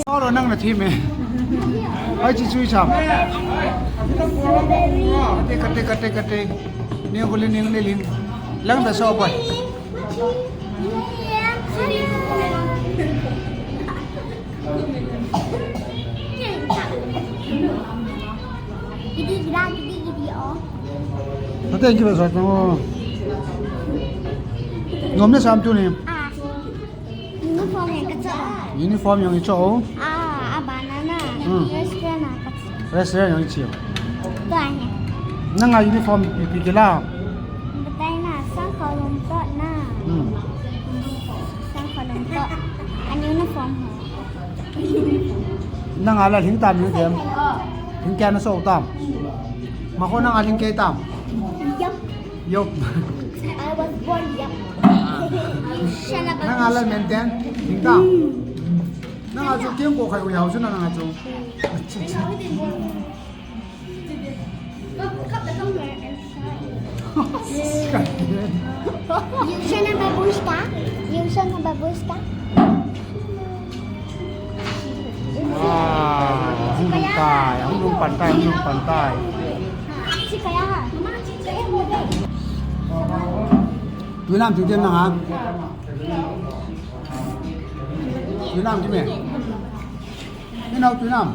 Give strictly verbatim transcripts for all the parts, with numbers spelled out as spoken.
Alo, nang na thi me. Ai, chi chui cham. Kate, kate, kate, kate. Ni ko le, ni le lin. Lang da so boy. Kate, ki ba so mo. Nom ne sam tu ni. Ah. Uniform jong ka cho. Uniform jong i cho. Ah, a banana. Hmm. Restaurant a ka cho. Restaurant jong i cho. Tua hi. Nanga uniform ipi ipi kila? Batai na, sangkhol lum to na. Hmm. Sangkhol lum to. An uniform ho. Nanga la hing tam hing kem. Hing kya na so tam. Ma ko nanga hing ke tam. Yep. Yop. I was born young. Nanga la maintain. Hing tam. Nanga chu kem ko khai u yao chu nanga chu. Yusha na babushka. Yusha na babushka. Wow, hung lung tai, hung lung pan tai, hung lung pan tai. Tuinam ting tem nanga. Tuinam ting me. Inau tuinam.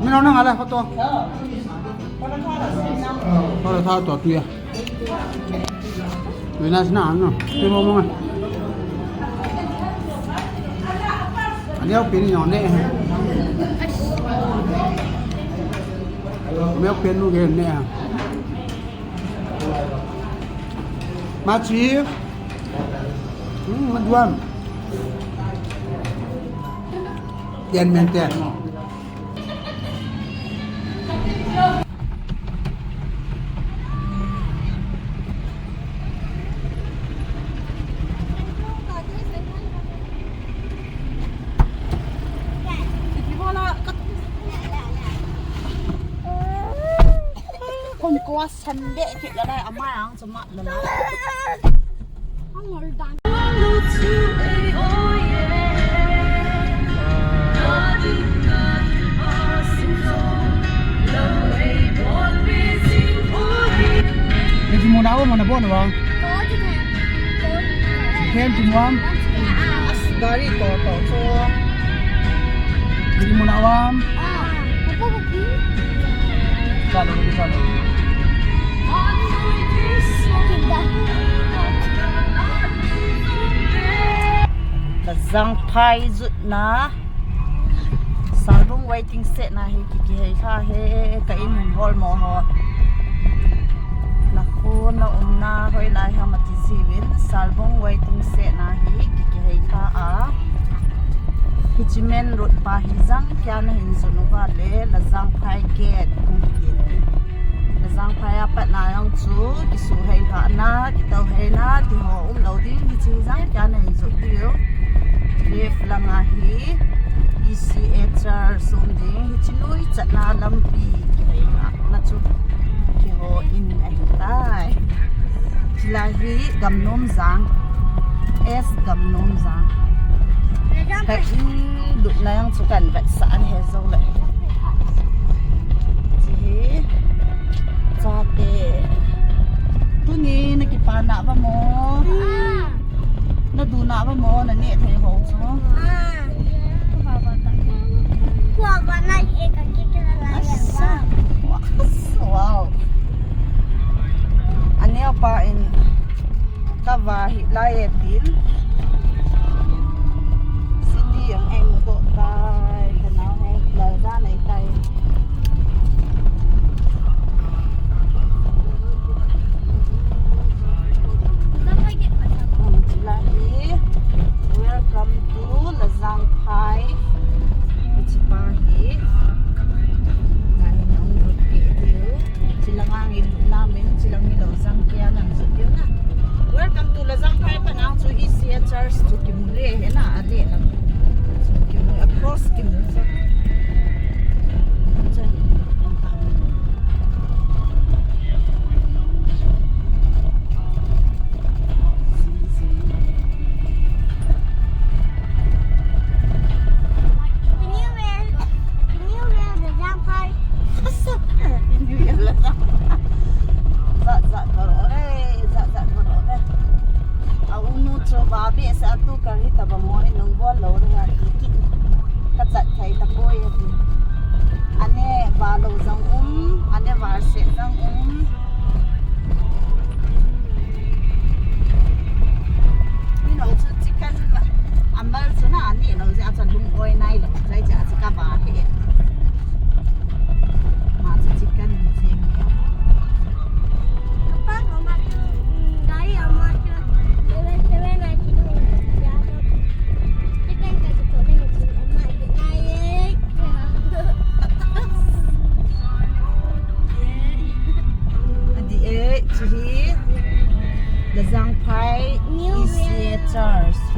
Minau nanga le photo. Photo tha to tuya. Tuina sina ano. Timo mo. Ani au pin no ne. Meu pin nu ge ne. Machi. Hmm, maduan. Tian men tian. Kon ko san de ki la ama ang. Ni ki mo na o mo na bo na ba? Ken ki mo am? Gari to to so. Ni ki mo na am? Chalo, chalo. Lajang phai jutna. Salbung waiting shed na hi ki, kihei kha he, ka in hung hol mo ho. Na khu na umna hoilai ham ati jiuvin. Salbung waiting shed na hi ki, kihei kha a. Hiche main road pa hi jang kia na hin jot uva le, Lajang phai gate kong kitin. Lajang phai a pat na jong chu, kisuhei lhahna, kitohei na, ti ho umlou ding, hiche jang kia na hin jot diu. Left lang a hi, E C A church um ding, hiche lui chatna lampi, kihei lhahna chu, kihou in ahi tai. Chulai hi Gamnomjang. S Gamnomjang. Ka in lutna jong chu kan vetsah ahi jou le. Hiche hi chate. Tuni na kipa na ba mo? Na du na ba mo? Na neh thei ho chu. Wow. Aneo pa in ka va hi lai e tin. City ang ei mu doh tai, ka nao he, lal dan ei tai. Ang chila hi, welcome to Lajang phai. Hiche pa hi. Nahin ong lut pi diu. Chilang ang ilut namin, chilang ilou jang kia nang jut diu na. Welcome to Lajang phai pa nang chu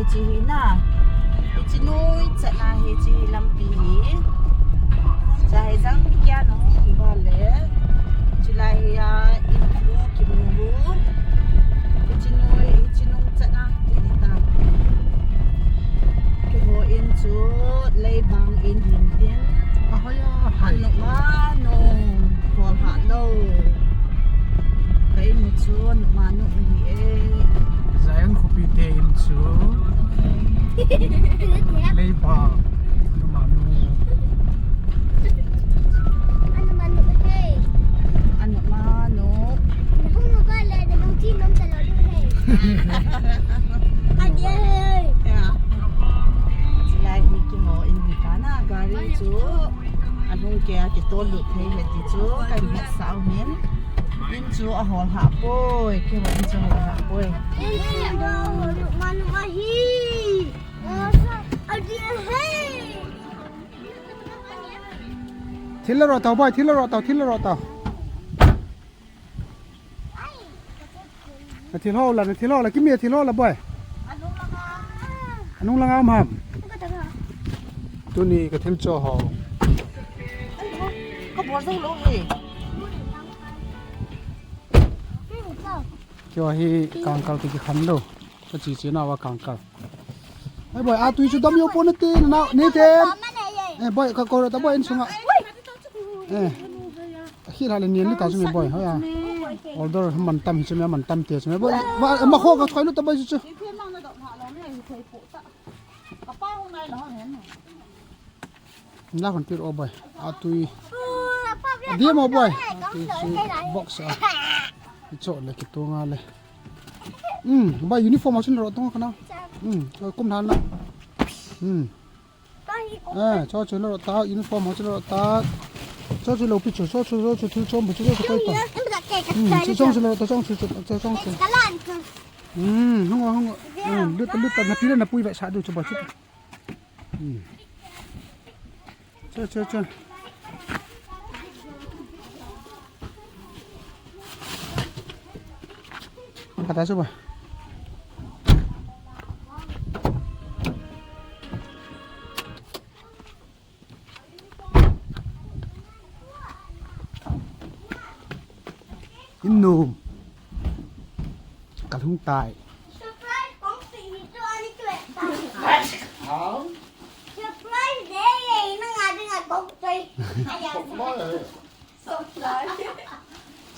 Hiche hi na. Hiche noi chatna hiche hi lampi hi. Cha hi jang kia na hung ba le. Chulai hi a in lo kimu. Hiche noi, hiche noi chatna hi ta. Keiho in chu leibang in hin tin. Ahoi a, hai. Anu ma no. Khol ha lo. Ka in chu anu ma no hi e. Zion khopi te in chu. Leibang. Anu ma no. Anu ma no, hey. Anu ma no. Nahung no ba le, nahung chin nom ta lo, hey. Adia, hey. Ya. Chulai hi keiho in hi ka na, gari chu. Anung ke a kitol lut thei he ti chu, ka in het sao hin. In chu ahol ha poi, keiho in chu ahol ha poi. Anu ma no hi. Thil la ro tao, boy, thil la ro tao, thil la ro tao. Na thil ho la, na thil ho la, kimi thil ho la, boy. Anung langa um ham. Tuni ka thil cho ho. Ka bol jong lo he. Keiho hi kangkal ti kikhen lou. Ka chi chi na va kangkal. Ai boy, a tui chu dam yo po na te na ne te. Eh boy, ka ko ta boy in sunga. Eh. Khi la le nian ni ta chu me boy, ha ya. Order man tam hi chu me man tam te chu me boy. Ma kho ka thoi lu ta boy chu. La hon pir o boy. A tui. A dia mo boy. A tui si box a. I cho le ki tu nga le. Hmm, boy uniform a sun ro tong kana. Hmm, kum na na. Hmm. Eh, cho cho lo ta uniform cho lo ta. Cho cho lo pi cho cho cho cho thil chom bu cho cho koi ta. Hmm, cho cho lo ta cho cho cho cho. Hmm, hung hung. Hmm, lut lut na pi na pui va sa du cho ba cho. Hmm. Cho, cho, cho. Kata cho ba. Innom. Kalhung tai. Surprise kong si hi chu ani kle ta. Surprise day, nang a ding a kong toi. Aya.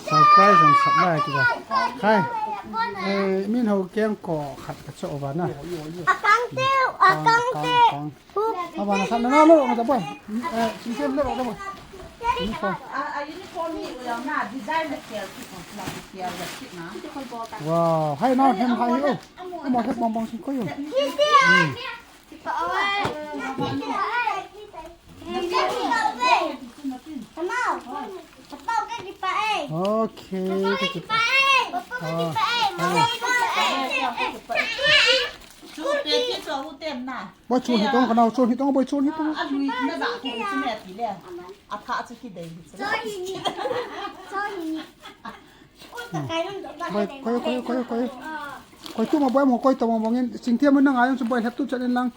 Surprise ang sap lai tu ba. Hai. Eh, min ho keng ko khat ka cho ba na. Akang te, akang te. Aba na khan na lo ta boy. Eh, singkem lo ta boy. Uniform. A, a uniform ni u yang na design na kel ki ko la ki kel la ki na. Wow, hai na hem hai o. Mo het bong bong sing ko yo. Okay, ka kipa. Chu pe ki cho u tem na. Boy, chun hi tong ka nau, chun hi tong, boy, chun hi tong. A lui na ba ko chu me ti le. A pha chu ki dei. Cho hi ni. Cho hi ni. Boy, koi, koi, koi, koi. Koi tu ma boy mo, koi to mo ngin. Sing thiam na ngai chu boy, hep tu chan in lang.